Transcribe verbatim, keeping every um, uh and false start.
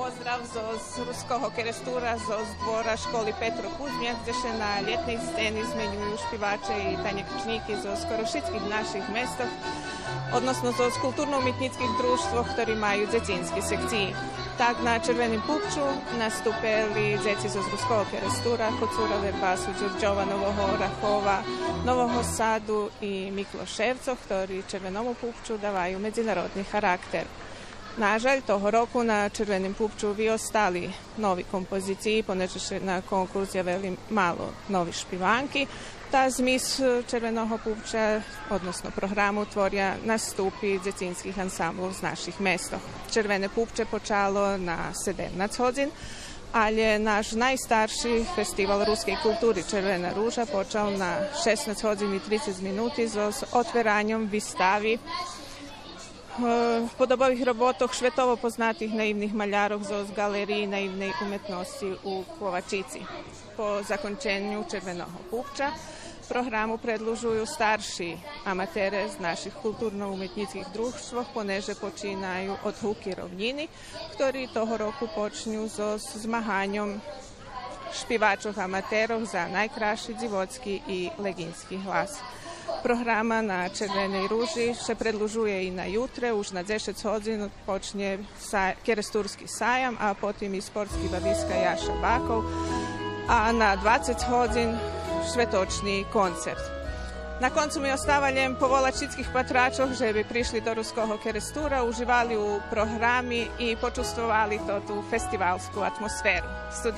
Поздрав зоз Руского Керестура, зоз двора школи Петро Кузмяк, дзе ше на лєтней сцени зменюю шпиваче и танєчнїки зоз скоро шицких наших местох, односно зоз културно-уметнїцких дружтвох, хтори маю дзецински секциї. Так, на Червеним пупчу наступели дзеци зоз Руского Керестура, Коцура, Вербасу, Дюрдьова, Нового Орахова, Нового Саду и Миклошевцох, хтори Червеному пупчу даваю медзинародни характер. Нажаль, того року на Червеним пупчу виостали нови композициї, понеже ше на конкурс явели мало нови шпиванки. Та змис Червеного пупча, односно програму, творя наступи дзецинских ансамблох з наших местох. Червене пупче почало на седемнац годзин, алє наш найстарши фестивал рускей култури Червена ружа почал на шеснац годзин и трицец минути зоз отвераньом вистави е, подобових роботох шветово познатих наивних малярох зоз Ґалериї наивней уметносци у Ковачици. По законченю Червеного пупча програму предлужую старши аматере з наших културно-уметнїцких дружтвох, понеже починаю Одгуки ровнїни, хтори того року почню зоз змаганьом шпивачох аматерох за найкрасши дзивоцки и леґински глас. Програма на Червеней ружи ше предлужує и на ютре, уж на дзешец годзин почнє са-, Керестурски саям, а потим и спортски бависка Яша Баков, а на двацец годзин шветочни концерт. На концу ми остава лєм поволац шицких патрачох же би пришли до Руского Керестура, уживали у програми и почувствовали тоту фестивалску атмосферу.